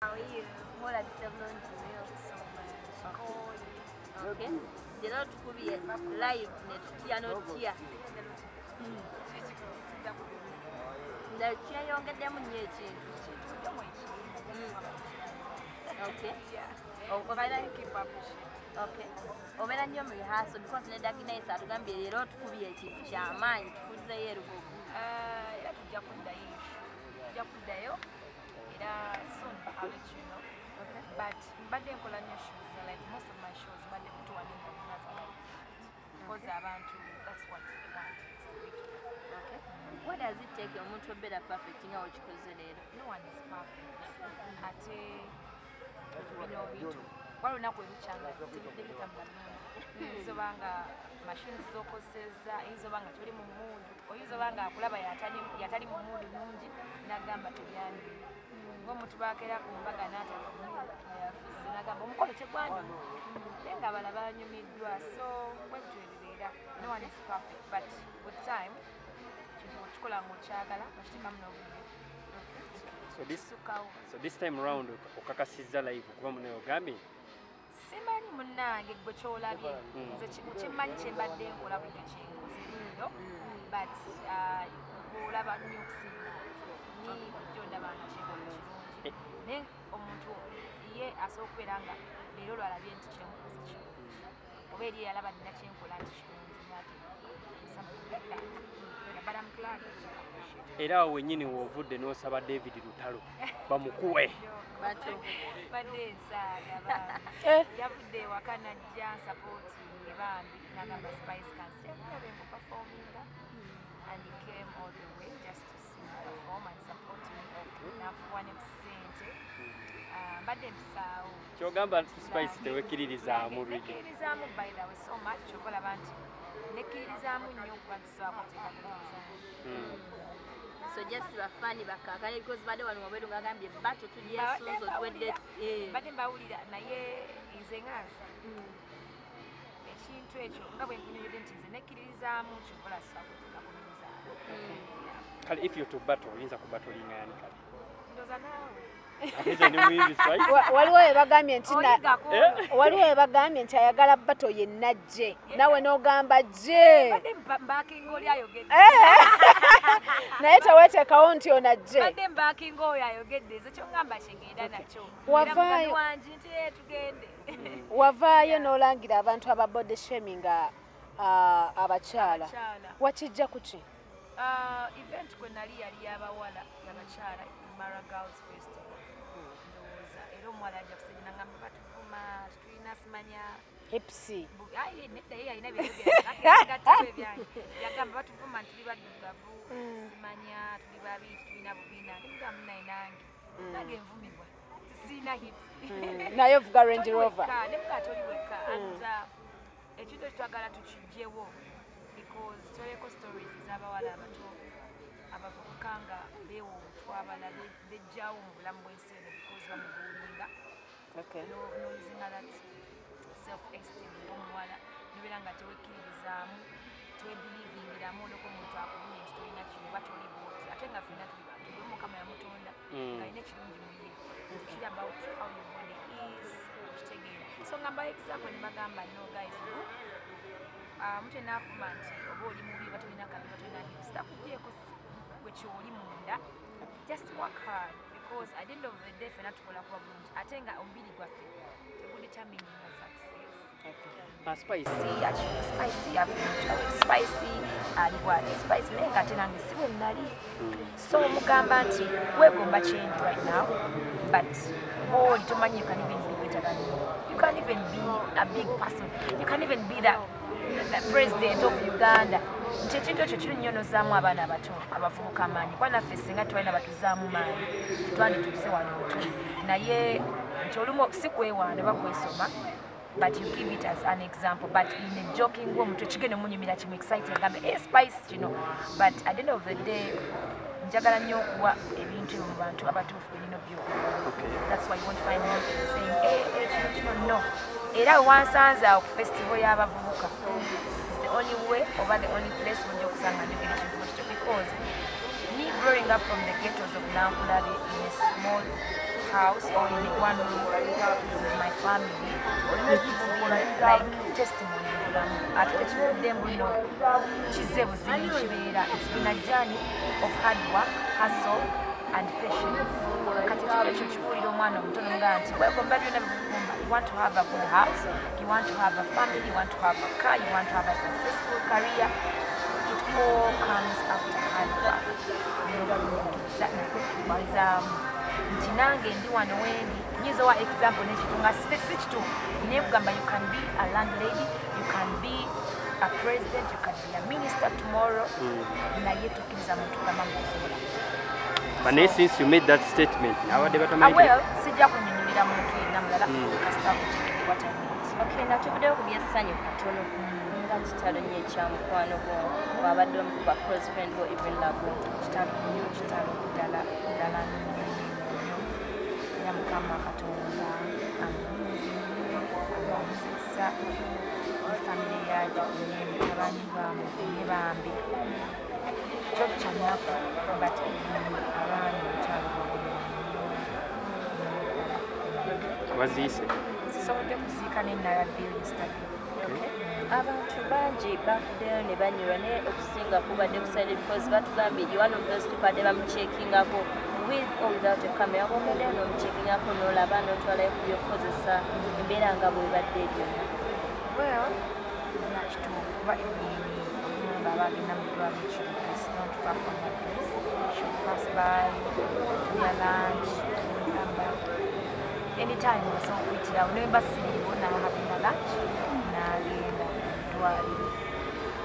How are you? Olabise bulungi nnyo. So much. Koye. Okay. Leero tukubye live ne tutya n'otya. Nga kyeyongeddemu nnyo ekintu. Okay. Obeera okay. Obeera nnyo mu rehearsal because ne Dark Nice atugambye leero tukubye ekintu kyamaanyi tukuzeeyo erugogo. Era tujja kuddayo, tujja kuddayo era soon I'll let you know. Okay. But mbadde nkola nnyo shows, like most of my shows mbadde mutuwaninga munaza live because abantu, that's what they want, is to be together. Okay. What does it take omuntu obeera perfect nga wekikoze leero? No one is perfect. Ate bino bintu wali olunaku erukyanga tebitambula bulungi, oyinza oba nga machines z'okozesezza, oyinza oba nga toli mu mood, oyinza oba nga akulaba yatali mu mood nungi n'agamba tebyanyumye, ng'omuntu bakeera ku mbaga n'atalya mmere nga yafuze n'agamba omukolo tegwanyuma, naye nga abalala banyumiddwa. So bwe bityo ebibeera, no one is perfect, but with time kintu okikola ng'okyagala okiteekamu n'obudde So this, kisukawo. So this time round okakasizza live okuba munaye ogambye Simanyi munnange gwe kyolabye. Nze kyemmanyi kyembadde nkola bulijjo kyenkoze leero, but bw'olaba nnyo okusinga nze ni bulijjo ndaba nga kyenkola kirungi, naye omuntu ye asobola okubeera nga leero lwalabye nti kyenkoze kirungi, oba eri yalaba nina kyenkola nti kirungi nate, something like that. Yeah, but I'm glad that you appreciate it. Era awo wennyini woovudde n'osaba David Lutalo bamukuwe. Bato. Badde nsaaga bambi. Eh. Yavudde ewaka najja nsupportinge bambi, nagamba Spice kansijakulabe nkuperforminga, and he came all the way just to see me perform and support me, nafuwa ne ku ssente. Ah, mbadde mpisaawo. Kyogamba Spice tewekkiririzaamu lwigi? Nekkiririzaamu, by the way, so much. Kyova olaba nti nekkiririzaamu nnyo okuba nti sobola kuteeka ku minzaani. So just bafaani bakaakale because badde wano wabweru ng'agambye bato tugyesunze otuwedde. Eh. Mbadde mbawulira, naye nze nga nze ekintu ekyo nga bwe nkunyonyodde nti nze nekkiririzaamu, kyokola sobola kuteeka ku minzaani. Kale if you to battle, oyinza kubatolinga yani kale? Ndowooza naawe. Ate nze ndi muyimbi Spice. Waliwo we bagambye nti Oyigako. Waliwo we bagambye nti ayagala battle yenna jje, nawe n'ogamba jje. Mbadde mbakinga oli ayogedde. Naye teweteekawo nti onajje. Mbadde mbakinga oyo ayogedde, nze kyongamba kyengenda nakyo. Era Wavaayo mugabi wangi nti "Eh, tugende." Wavaayo n'olangira abantu aba body shaming abakyala. Abakyala. Wakijja ku ki? Ah, event kwe nali yali y'abawala, y'abakyala, Mara Girls Festival ndowooza, era omuwala ajja kusenya nangamba batuvuma tetulina simanya Hips. Aye, nedda, ye yalina byeyogera ebyange, yagamba batuvuma nti tuli baddugavu, simanya tuli babi, tulina bubiina. Nemugamba munaye nange nvumibwa tisiina hips. Naye ovuga Range Toli Rover. wekka, nemuga toli wekka. And ekintu ekyo twagala tukijjewo because tuleko stories ez'abawala abato, abavubuka nga beewa obutwabala bejjawo mu bulamu bw'ensi eno because bamubullyinga. Noluzinga that self esteem ng'omuwala nobeera nga tewekkiririzaamu, tewebelievingiramu, olwoka omuntu akubulye nti tolina kino oba toli bwoti, ate nga ffenna tuli bantu, buli Mukama yamutonda ng'alina ekirungi mu ye, kiri about how your body is, okitegeera? So ngamba example ne bagamba, "No guys, look, omuntu yenna akuvuma nti oba oli mubi oba tolina kabi oba tolina hips, takugyeko gwe kyoli munda. Just work hard because at the end of the day ffenna tukola kuba bulungi, ate nga omubiri gwaffe tegudetermininga success." Ah, Spice. Spicy Spicy ali bwati Spice, naye nga ate nange si bwe nali. So mugamba nti weegomba change right now, but bwoli tomanyi, you can even be better than me, you can even be a big person, you can even be the president of Uganda." Nti ekintu ekyo kiri nnyo nozaamu abaana abato, abavubuka amaanyi, kuba naffe singa twalina batuzaamu maanyi twandituuse wano wetuli. Naye nti olumu si kwewaana oba kwesoma, but you give it as an example, but in a joking way, omuntu ekigenda omunyumira kimu exciting, agambe, "Hey, Spice kino." But at the end of the day njagala nnyo okuwa ebintu ebyo mu bantu abatuufu berina obyogera. That's why you won't find me saying, "Eh, eh, kino kino." No, era wansanze awo ku festival y'abavubuka is the only way oba the only place wojja okusanga njogera ekintu bwe kityo, because me growing up from the ghettos of Nakulabye in a small house or in one room with my family, it's been like testimony. Ate tekivudde mbuno kizze buzibu kibeera. It's been a journey of hard work, hustle and patience. Kati ekintu ekyo kibuulira omwana omutono nga nti wegomba byonna bikugomba. You want to have a good house, you want to have a family, you want to have a car, you want to have a successful career. It all comes after hard work. Nti nange ndi wano wendi nyinza wa example n'ekintu nga si kituufu, naye kugamba you can be a landlady, you can be a president, you can be a minister tomorrow, naye tukkiriza muntu kugamba ng'osobola. But naye since you made that statement, abadde batamanyi. Well, sijja kunnyonnyolera muntu yenna mulala kasita akutegedde what I meant. Okay, nga tuvuddeyo ku by'essanyu katono, nga kitalo nnyo ekya mukwano gwo bw'abadde omu ku ba close friend bo Evelyn Lagu. Kitalo nnyo, kitalo ddala ddala nnyo nnyo. Era Mukama Katonda amuwummuze ne famire yagikunye, mutabani bamugumye bambi. Kyo kya nnaku, but even abaana omukyalo gwabwe nnyo. Waziise? Sisobodde kuziika ne nalabyeyo yesterday. Okay. Abantu bangi bavuddeyo ne banyurwa, naye okusinga kubadde kusaide because batugambye you one of those people adde bamucheckingako with or without a camera. Bw'ogendayo n'omucheckingako n'olaba n'otwalayo ku by'okukozesa, embeera nga bw'ebadde byonna. Well, kituufu kuba Evelyn aba agenda mu ddwaliro kiro, is not far from my place. She would pass by, tulya lunch, gamba anytime osobola okuyitirawo naye mba siriiwo n'ahavina lunch n'agenda mu ddwaliro.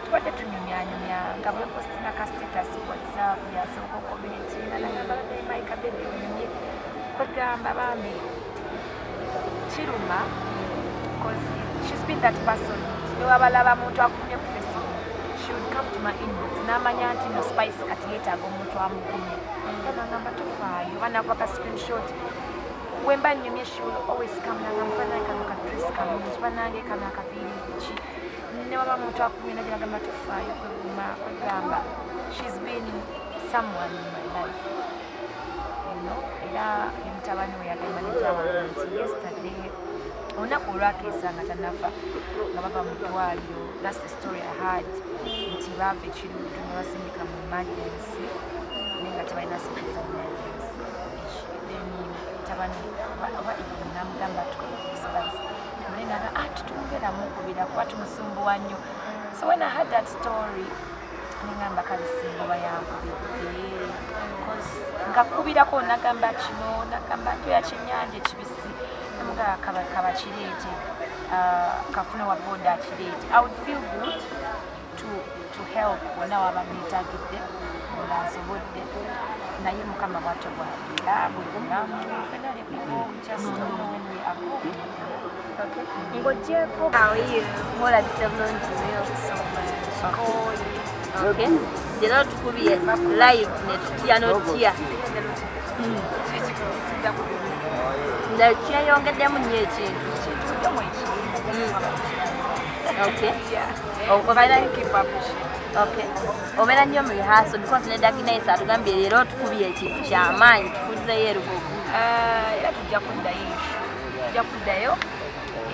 Tubadde tunyumyanyumya nga bwe postinga ka status WhatsApp yasooka okucommentinga nagamba naye Mike baby onyumye. Kwegamba bambi kiruma because she's been that person. Newabalaba muntu akufunye ku Facebook, she would come to my inbox n'amanya nti no Spice kati yeetaaga omuntu amugumye. Era nangamba tofaayo oba nakuba ka screenshot. Bwe mba nnyumye she will always come nangamba bannange kano ka dress kalungi, bannange kano akaviiri ki. Newaba muntu akufunye nagira gamba tofaayo kweguma kwegamba. She's been someone in my life. You know, era ne mutabani we yagamba manager wange nti yesterday olunaku olwakeesa nga tannafa nga bava mu ddwaliro, that's the story I had, nti baava ekiruutu ne basindika mu emergency naye nga tebalina ssente za emergency. Then mutabani oba Evelyn n'amugamba tukole ku Spice. Naye n'agamba ah tutumbeera mukubira kuba tumusumbuwa nnyo. So when I heard that story ne ngamba kale singa oba yankubidde because nkakubirako nagamba kino nagamba njoya kyennyanja ekibisi namugamba kaba kaba kireete, kafune wa boda akireete. I would feel good to help wonna waba neetaagidde nga nsobodde, naye Mukama bw'atyo bw'abeera bwe bulamu ffenna lekubo, just don't know when we are going. Okay. Ng'oggyeeko how are you? Ng'olabise bulungi nnyo. So much. Kooye. Okay. Leero tukubye live ne tutya n'otya. Kikikisiza ku byonna. Ndala kyeyongeddemu nnyo ekintu. Kintu ekiri. Okay. Yeah. Obeera Keep appreciate. Okay. Obeera nnyo mu rehearsal because ne Dark Nice atugambye leero tukubye ekintu ky'amaanyi tukulizeyo erugogo. Era tujja kuddayo. Tujja kuddayo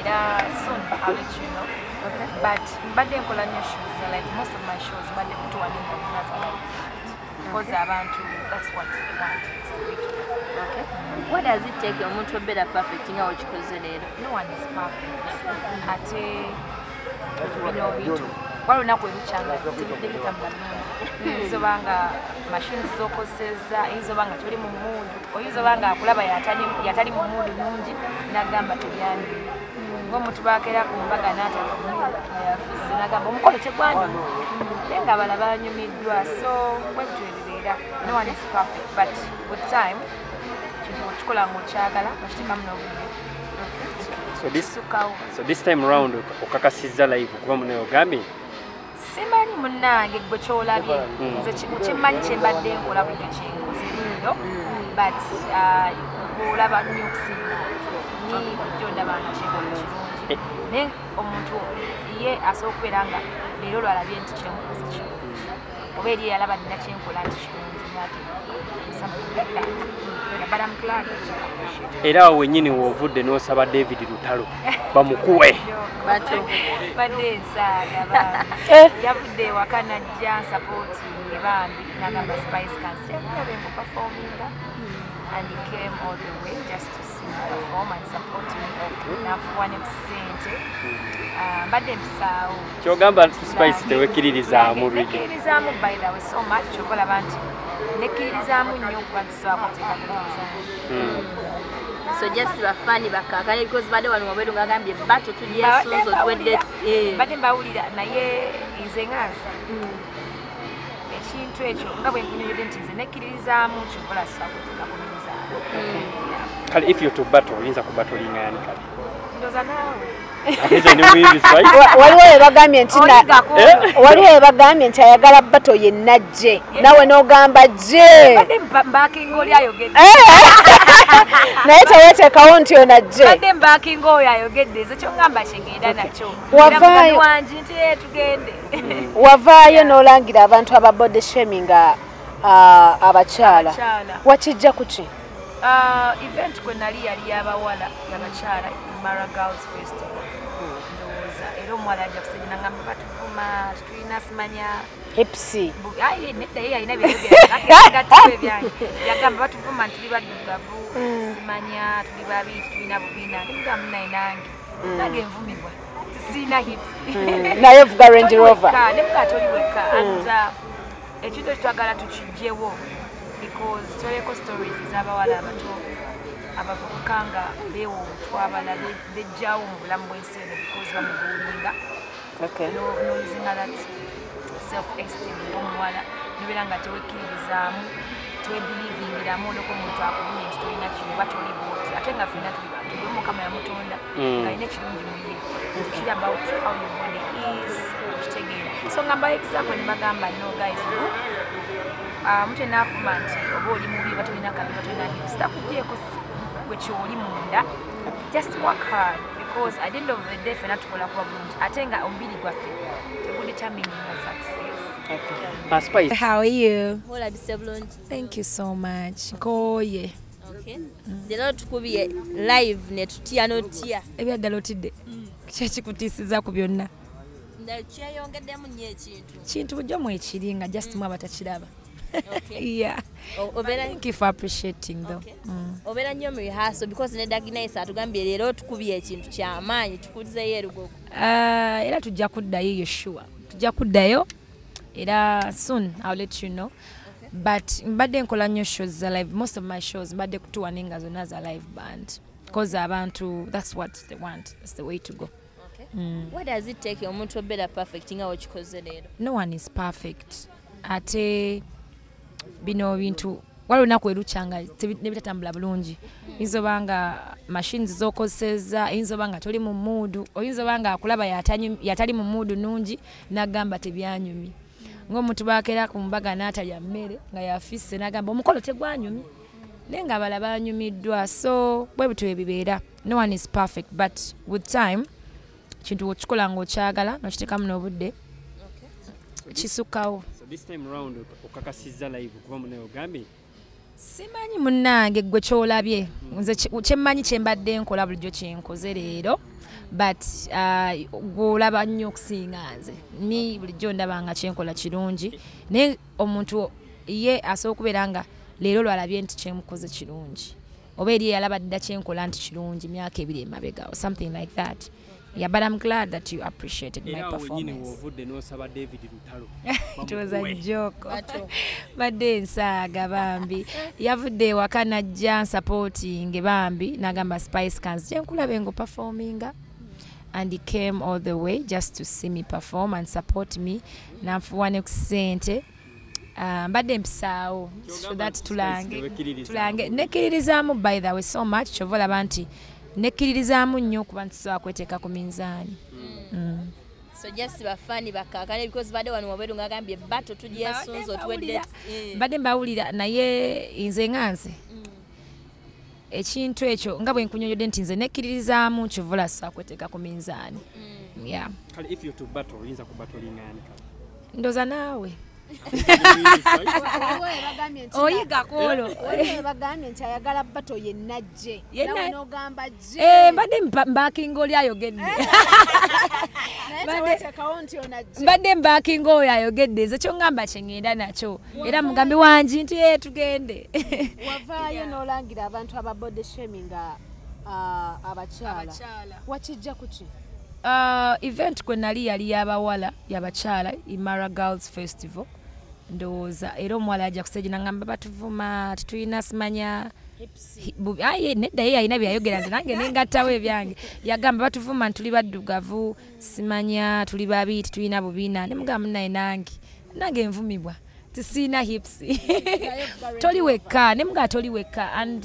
era soon I'll let you know. Okay. But mbadde nkola nnyo shows, like most of my shows mbadde kutuwadde nga za live because abantu that's what they want. It's the way to go. Okay. What does it take omuntu obeera perfect nga wekikoze leero? No one is perfect. Ate bino bintu waliwo olunaku erukyanga tebidde bitambula bulungi. Oyinza oba nga machines z'okozesezza, oyinza oba nga toli mu mood, oyinza oba nga akulaba yatali mu mood nungi n'agamba tebyanyumye. Ng'omuntu bakeera ku mbaga n'atayafuze n'agamba omukolo tegwanyuma naye ng'abalala banyumiddwa, so bwe bityo ebibeera. No one is perfect, but with time kintu okikola ng'okyagala okiteekamu n'obudde So this kisukkawo. So this time round okakasizza live okuba munaye ogambye Simanyi munnange gwe kyolabye, nze kyemmanyi kyembadde nkola bulijjo kyenkoze leero, but bw'olaba nnyo okusinga ni bulijjo ndaba nga kyenkola kirungi, naye omuntu ye asobola okubeera nga leero lwalabye nti kyenkoze kirungi oba eri yalaba nina kyenkola nti kirungi nate something like that. Yeah. But I'm glad that you appreciate it. Era wenyini wovudde n'osaba David Lutalo bamukuwe. Badde nsaaga bambi. Yavudde ewaka najja supporting bambi n'agamba Spice kanzije nku performinga. And he came all the way just to see me perform and support me. Nafuwa ne ssente. Mbadde mpisaawo. Ky'ogamba Spice tewekkiririzaamu Lwigi. Nekkiririzaamu by the way so much ky'ova olaba nti nekkiririzaamu nnyo okuba nti sobola kuteeka ku minzaani. So just bafani bakakale because badde wano wabweru ng'agambye battle tugyesunze otuwedde. Mbadde mbawulira naye nze nga nze ekintu ekyo nga bwe nkunyonyodde nti nze nekkiririzaamu ky'ova olaba sobola kuteeka ku minzaani. Kale if you to battle oyinza kubattlinga yani kale. Ndowooza naawe. Waliwo ebagambye nti ayagala battle yenna jje nawe n'ogamba jje. Mbadde mbakinga oli ayogedde. Naye teweteekawo nti onajje. Mbadde mbakinga oyo ayogedde nze ky'ongamba kyengenda nakyo. Era wangi nti tugende. Wavaayo n'olangira abantu aba body shaming abakyala. Wakijja ku ki? Event kwe nali yali y'abawala y'abakyala Mara Girls Festival. Ndowooza era omuwala ajja kusenya n'angamba batuvuma tetulina simanya hips. Ayi nedda ye alina byeyogera ebyange. Yagamba batuvuma nti tuli baddugavu simanya tuli babi tetulina bubiina. Nemugamba munnaye nange nange nvumibwa sirina hips. Naye ovuga Range Rover. Nemugamba toli wekka and ekintu ekyo twagala tukiggyewo because toleko stories ez'abawala abato abavubuka nga beewa obutwabala bejjawo mu bulamu bw'ensi eno because bamubuulinga. N'oluzinga that self-esteem ng'omuwala nobeera nga tewekkiririzaamu tewebelievingiramu olwokuba omuntu akuvumye nti tolina kino oba toli bw'oti ate nga ffenna tuli bantu buli omu Mukama yamutonda ng'alina ekirungi mu ye. Kiri about how your body is okitegeera. So ngamba example ne bagamba no guys look omuntu yenna akuvuma nti oba oli mubi oba tolina kabi oba tolina hips takuggyeeko gwe ky'oli munda. Just work hard because at the end of the day ffenna tukola kuba bulungi ate nga omubiri gwaffe tegudetermininga success. Spice. How are you? Olabise bulungi. Thank you so much. Nkooye. Okay. Leero tukubye live ne tutya n'otya. Ebyaddala otidde. Ki ekikutiisizza ku byonna? Kyeyongeddemu nnyo ekintu. Kintu bulijjo mwekiri nga just mwe abatakiraba. Okay. Yeah. Thank you for appreciating though. Obeera nnyo mu rehearsal because ne Dagnesa atugambye leero tukubye ekintu ky'amaanyi tukuzzeeyo erugogo. Era tujja kuddayo eyo sure. Tujja kuddayo era soon I'll let you know. But mbadde nkola nnyo shows za live. Most of my shows mbadde kutuwa ninga zonna za live band. Because abantu that's what they want. That's the way to go. Okay. What does it take omuntu obeera perfect nga wekikoze leero? No one is perfect. Ate bino bintu waliwo olunaku erukyanga nebitatambula bulungi. Oyinza oba nga machines z'okozesezza, oyinza oba nga toli mu mood, oyinza oba nga akulaba yatali mu mood nnungi n'agamba tebyanyumye. Ng'omuntu bw'akeera ku mbaga n'atalya mmere nga yafisse n'agamba omukolo tegwanyumye naye ng'abalala banyumiddwa. So bwe bityo bwe bibeera. No one is perfect but with time kintu okikola ng'okyagala n'okiteekamu n'obudde kisukkawo. So this time round okakasizza live kuba munnaye ogambye simanyi munnange gwe ky'olabye nze kyemmanyi kye mbadde nkola bulijjo kye nkoze leero but gw'olaba nnyo okusinga nze ni bulijjo ndaba nga kyenkola kirungi naye omuntu ye asobola okubeera nga leero lwalabye nti kyemukoze kirungi oba eri yalaba dda kyenkola nti kirungi myaka ebiri emabega or something like that. Yeah, but I'm glad that you appreciated my performance. It was a joke. Badde nsaaga bambi. Yavudde ewaka najja supporting bambi n'agamba Spice kanzije nkulabe ngo performinga. And he came all the way just to see me perform and support me. Nanfuwa ne ku ssente. Mbadde mpisaawo so that tulange nekkiririzaamu by the way so much ky'ova olaba nti nekkiririzaamu nnyo okuba nti sobola kweteeka ku minzaani. So just bafani bakakale because badde wano wabweru ng'agambye battle tugyesunze otuwedde. Mbadde mbawulira naye nze nga nze ekintu ekyo nga bwe nkunyonyodde nti nze nekkiririzaamu kyova olaba sobola kweteeka ku minzaani. Yeah. Kale if you to battle oyinza kubattlinga ani kale? Ndowooza naawe. Oyiga kwolwo. Bagambye nti ayagala bato yenna jje. Nawe n'ogamba jje. Mbadde mbakinga oli ayogedde. Mbadde mbakinga oyo ayogedde, nze kyongamba kye ŋŋenda nakyo. Era mugambe wangi nti tugende. Wavaayo n'olangira abantu aba body shaming abakyala. Wakijja kuki? Event kwe nali yali y'abawala y'abakyala, Imara Girls Festival. Ndowooza era omuwala ajja ku stage n'angamba batuvuma tetulina simanya nedda ye alina byayogera, nze nange nengattawo ebyange. Yagamba batuvuma nti tuli baddugavu, simanya tuli babi, tetulina bubiina. Ne mugamba naye nange nvumibwa tisiina hips. Toli wekka, ne mugamba toli wekka. And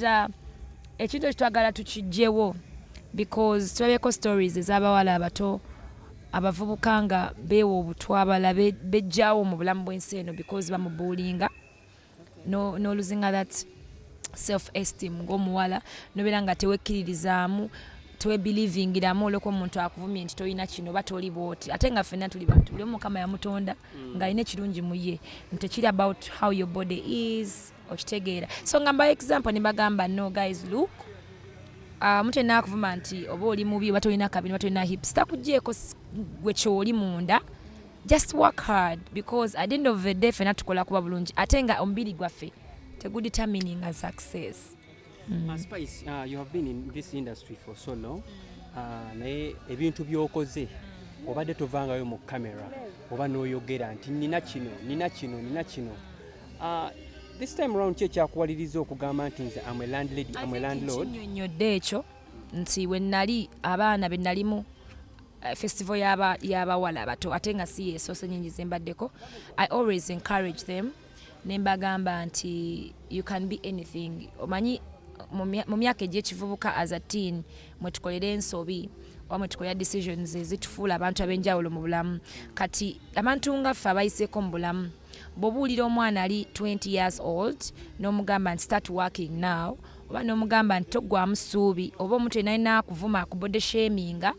ekintu ekyo twagala tukiggyewo because tulabyeko stories ez'abawala abato abavubuka nga beewa obutwa, abalala bejjawo mu bulamu bw'ensi eno because bamubuulinga n'oluzinga that self esteem ng'omuwala nobeera nga tewekkiririzaamu, tewebelievingiramu olw'okuba omuntu akuvumye nti tolina kino oba toli bw'oti, ate nga ffenna tuli bantu, buli omu Mukama yamutonda ng'alina ekirungi mu ye, nti tekiri about how your body is, okitegeera. So nga mbawa example ne bagamba no guys look, omuntu yenna akuvuma nti oba oli mubi oba tolina kabina oba tolina hips, takuggyeeko gwe ky'oli munda. Just work hard because at the end of the day ffenna tukola kuba bulungi, ate nga omubiri gwaffe tegudetermininga success. Spice, you have been in this industry for so long. Naye ebintu by'okoze obadde tovangayo mu camera oba n'oyogera nti nina kino, nina kino, nina kino. This time round ki ekyakuwaliriza okugamba nti nze am a landlady, am a landlord? Kinnyonnyodde ekyo nti we nali abaana be nalimu festival y'abawala abato, ate nga si yeesoose nnyingi ze mbaddeko, I always encourage them ne mbagamba nti you can be anything. Omanyi mu myaka egy'ekivubuka as a teen mwe tukolera ensobi oba mwe tukolera decisions ezitufuula abantu ab'enjawulo mu bulamu. Kati abantu nga ffe abayiseeko mu bulamu, bw'obuulira omwana ali 20 years old n'omugamba nti start working now, oba n'omugamba nti toggwamu ssuubi, oba omuntu yenna alina akuvuma akubody shaminga,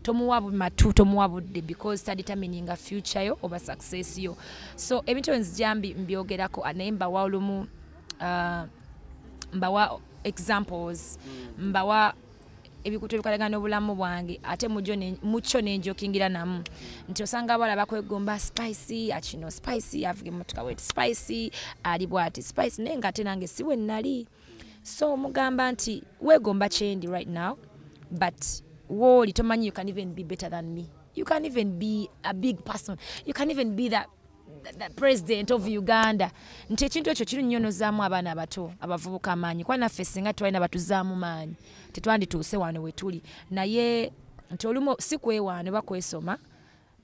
tomuwa matu, tomuwa budde because tadetermininga future yo oba success yo. So ebintu ebyo nzija mbyogerako, naye mbawa olumu mbawa examples, mbawa ebikutu ebikolagana n'obulamu bwange, ate mukyo nenjokingira namu nti osanga abawala bakwegomba Spice akino, Spice avuga emmotoka weti, Spice ali bwati, Spice, naye nga ate nange si we nali. So mugamba nti weegomba kyendi right now, but wooli tomanyi you can even be better than me, you can even be a big person, you can even be the president of Uganda. Nti ekintu ekyo kiri nnyo nozaamu abaana abato abavubuka amaanyi, kuba naffe singa twalina batuzaamu maanyi tetwandituuse wano we tuli. Naye nti olumu si kwewaana oba kwesoma,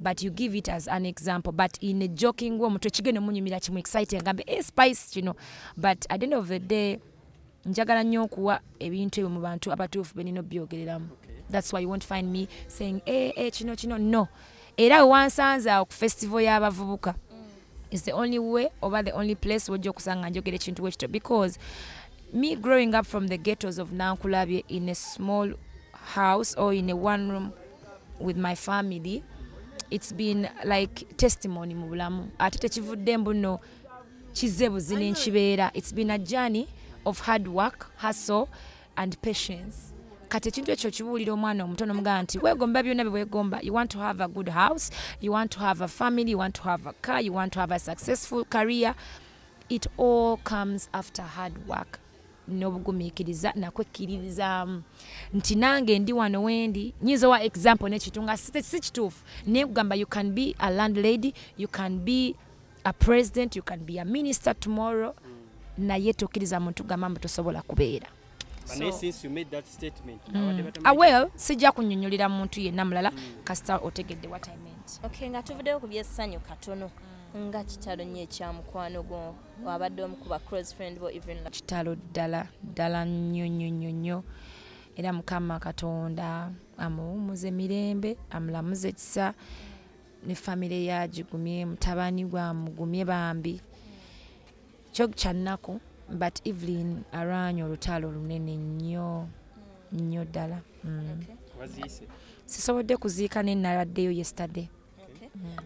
but you give it as an example, but in a joking way, omuntu ekigenda omunyumira kimu exciting agambe Spice kino, but at the end of the day njagala nnyo okuwa ebintu ebyo mu bantu abatuufu be nina obyogereramu. That's why you won't find me saying kino kino, no. Era we wansanze awo ku festival y'abavubuka is the only way oba the only place wojja okusanga njogera ekintu bwe kityo, because me growing up from the ghettos of Nankulabye in a small house or in a one room with my family, it's been like testimony mu bulamu, ate tekivudde mbu nno kizze buzina nkibeera. It's been a journey of hard work, hustle and patience. Kati ekintu ekyo kibuulira omwana omuto n'omugamba nti weegomba byonna bye weegomba, you want to have a good house, you want to have a family, you want to have a car, you want to have a successful career, it all comes after hard work n'obugumiikiriza nakwekkiririzaamu nti nange ndi wano wendi. Nyinza owa example n'ekintu nga si kituufu, naye kugamba you can be a landlady, you can be a president, you can be a minister tomorrow, naye tokkiriza muntu kugamba mbu tosobola kubeera. But since you made that statement, well, sijja kunnyonnyolera muntu yenna mulala kasita otegedde what I meant. Okay, nga tuvuddeyo ku by'essanyu katono, nga kitalo nnyo ekya mukwano gwo wabadde omu ku ba close friend bo even kitalo ddala ddala nnyo nnyo nnyo nnyo, era Mukama Katonda amuwummuze mirembe, amulamuze ekisa, ne famire yagigumye, mutabani gwe amugumye bambi. Kyo kyannaku, but Evelyn arwanye olutalo lunene nnyo nnyo ddala. Sisobodde kuziika ne nabaddeyo yesterday.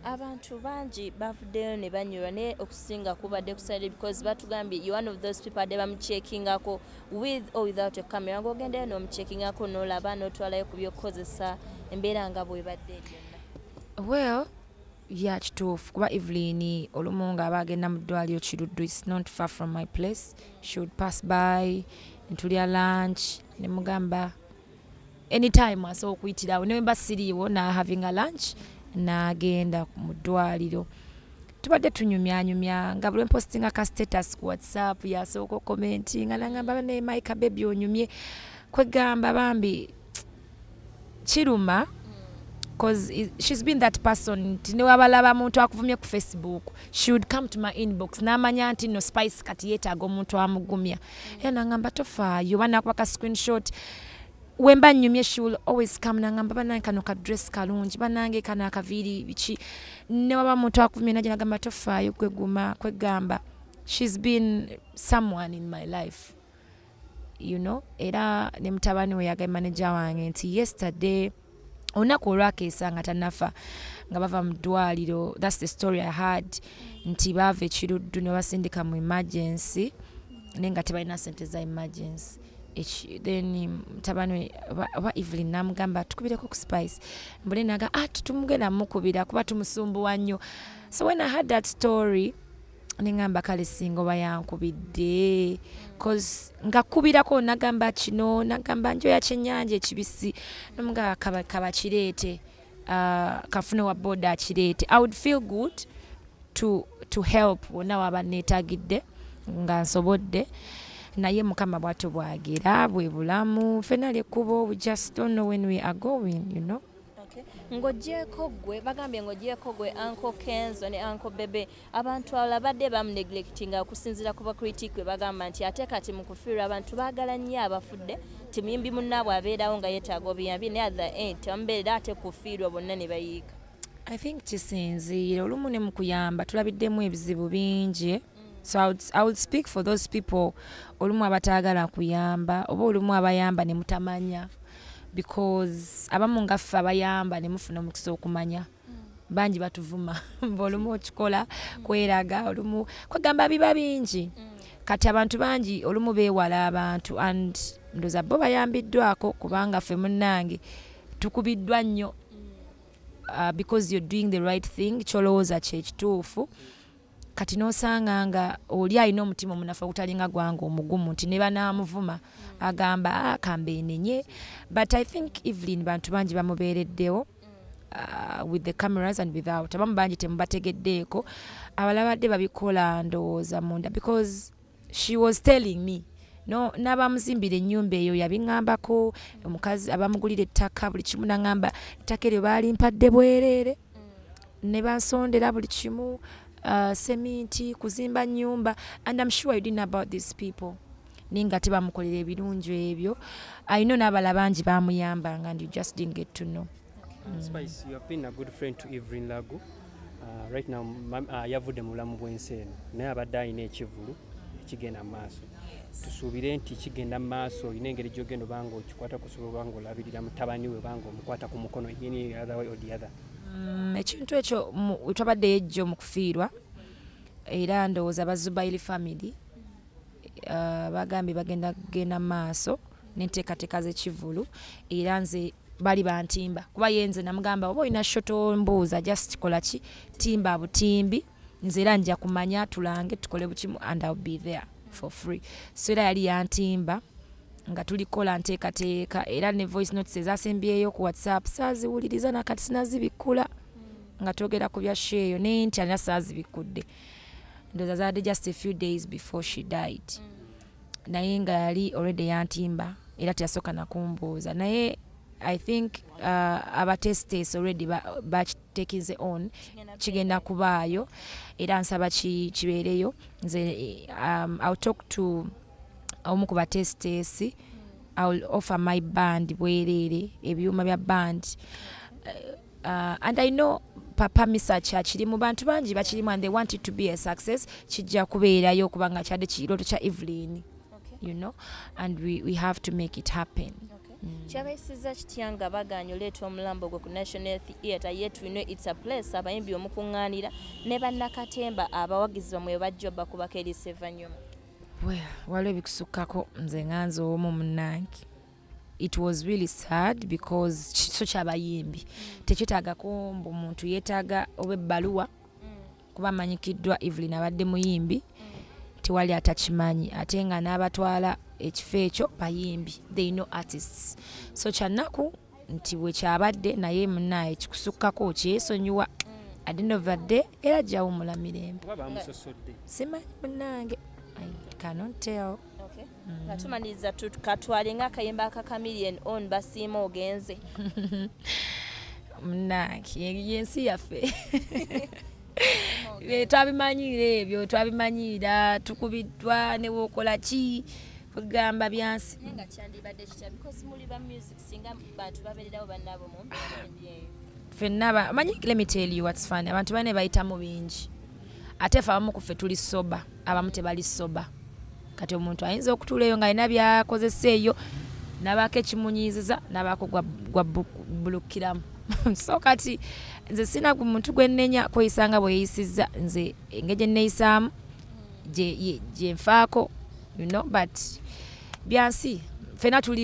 Abantu bangi bavuddeyo ne banyurwa, naye okusinga kubadde ku side because batugambye you one of those people adde bamucheckingako with or without a camera, ng'ogendayo n'omucheckingako n'olaba n'otwalayo ku by'okukozesa, embeera nga bwebadde byonna. Well, yeah, kituufu, kuba Evelyn olumu ng'aba agenda mu ddwaliro Kiruddu, it's not far from my place, she would pass by ntulya lunch ne mugamba anytime asobola okuyitirawo, ne mba siriiwo na having a lunch n'agenda mu ddwaliro. Tubadde tunyumyanyumya nga buli mpostinga ka status ku WhatsApp yasooka okommentinga nangamba ne Mike baby onyumye. Kwegamba bambi kiruma because she's been that person nti ne wabalaba muntu akuvumye ku Facebook, she would come to my inbox n'amanya nti no Spice kati yeetaaga omuntu amugumya, era nangamba tofaayo, banakuba ka screenshot. Wemba nnyumye she will always come nangamba banange kano ka dress kalungi, banange kano akaviiri biki. Ne waba muntu akuvumye najja nagamba tofaayo, kweguma. Kwegamba she's been someone in my life, you know. Era ne mutabani we yagamba manager wange nti yesterday olunaku olwakeesa nga tannafa nga bava mu ddwaliro, that's the story I had, nti baava Ekiruddu ne basindika mu emergency naye nga tebalina sente za emergency. Then mutabani we oba Evelyn n'amugamba tukubireko ku Spice mbule, naga ah tumugenda mukubira kuba tumusumbuwa nnyo. So when I had that story neŋŋamba kale singa oba yankubidde, cause nga kubirako nagamba kino, nagamba njoya kyennyanja ekibisi, nomugamba kaba, kaba kireete, kafune wa boda akireete. I would feel good to help wonna waba neetagidde nga nsobodde, naye Mukama bw'atyo bwagira bwe bulamu, ffenna lyekkubo, we just don't know when we are going, you know. Okay. Ng'ogyeko ggwe, bagambye ng'ogyeko gwe Uncle Kenzo ne Uncle Bebe, abantu abalala badde bamuneglectinga okusinziira ku bacritic bwe bagamba nti ate kati mu kufiirwa abantu baagala nnyo abafudde, ti muyimbi munnaabwe abeerawo nga yeetaaga obuyambi, naye at the end tebamubeerera, ate kufiirwa bonna ne bayiika. I think kisinziira olumu ne mu kuyamba tulabiddemu ebizibu bingi. So I would speak for those people olumu abataagala kuyamba oba olumu abayamba ne mutamanya, because abamu nga ffe abayamba ne mufuna omukisa okumanya, bangi batuvuma mbu olumu okikola kweraga, olumu kwegamba biba bingi. Kati abantu bangi olumu beewala abantu, and ndowooza bo bayambiddwako kubanga ffe munnange tukubiddwa nnyo, because you're doing the right thing, kyolowooza kyekituufu, kati n'osanga nga oli alina omutima omunafu ogutalinga gwange omugumu nti ne banaamuvuma agamba ah, kambeenenye. But I think Evelyn bantu bangi bamubeereddewo, with the cameras and without. Abamu bangi temubategeddeeko, abalala badde babikola ndowooza munda, because she was telling me no, n'abamuzimbira ennyumba eyo yabiŋŋambako, omukazi abamugulira ettaka buli kimu, naŋŋamba ettaka eryo baalimpadde bwereere ne bansondera buli kimu, seminti kuzimba nnyumba, and I'm sure you didn't know about these people, naye nga tebamukolera ebirungi ebyo. I know n'abalala bangi bamuyambanga and you just didn't get to know. Spice, you have been a good friend to Evelyn Lagu. Right now yavudde mu bulamu bw'ensi eno, naye abadde alina ekivulu ekigenda mu maaso. Tusuubire nti kigenda mu maaso, olina engeri gy'ogenda obanga okikwata kusobola obanga olabirira mutabani we obanga omukwata ku mukono in any other way or the other? Ekintu ekyo twabaddeyo ejjo mu kufiirwa, era ndowooza bazubaili family bagambye bagenda kugenda mu maaso n'enteekateeka z'ekivulu, era nze bali bantimba kuba ye nze namugamba oba olina show tombuuza, just kola ki, timba butimbi, nze era nja kumanya tulange tukole bukimu and I'll be there for free. So era yali yantimba nga tulikola nteekateeka, era ne voice notes ezasembyeyo ku WhatsApp saaziwuliriza nakati sinazibikkula nga twogera ku bya show eyo, naye nti alina saazibikudde, ndowooza zaadde just a few days before she died, naye nga yali already yantimba era teyasooka nakumbuuza. Naye I think abatestesi already bakitekinze on, kigenda kubaayo, era nsaba kibeereyo. Nze I'll talk to omu ku batestesi, I'll offer my band bwereere, ebyuma bya band, and I know Papa Misach akirimu, bantu bangi bakirimu and they want it to be a success. Kijja kubeerayo kubanga kyadde kirooto kya Evelyn, you know, and we have to make it happen. Kyabayisizza kitya nga bagaanye oleeta omulambo gwe ku National Theatre, yet we know it's a place abayimbi omukuŋŋaanira ne bannakatemba abawagizi bamwe bajja bakubako eriiso evvannyuma? Well, waliwo ebikusukkako. Nze nga nze omu munnange, it was really sad because so kyabayimbi tekyetaagako mbu muntu yeetaaga oba ebbaluwa, kuba amanyikiddwa Evelyn abadde muyimbi, tewali atakimanyi, ate nga n'abatwala ekifo ekyo bayimbi, they know artists. So kyannaku nti bwe kyabadde, naye munnaye kikusukkako okyesonyiwa. At the end of the day era ajjawumula mirembe. Oba bamusosodde? Simanyi munnange, I cannot tell. Okay. Nga tumaliriza, katwale ng'akayimba aka Chameleon on basiima ogenze. Munnange, yensi yaffe. Twabimanyiira ebyo, twabimanyiira, tukubiddwa ne wokola ki, kugamba byansi. Naye nga kyandibadde kitya, because muli ba music, singa bantu babeererawo bannaabo mu mbeera embi eyo? Ffenna manyi, let me tell you what's funny, abantu bane bayitamu bingi, ate ffe abamu ku ffe tuli sober, abamu tebali sober. Kati omuntu ayinza okutuula eyo ng'alina byakozesa eyo, nabaako ekimunyiiziza, nabaako gwa bulukiramu. So kati nze sina ku muntu gwe nnenya kweyisa nga bwe yeeyisizza. Nze engeri gye nneeyisaamu gye nfaako, you know, but byansi, ffenna tuli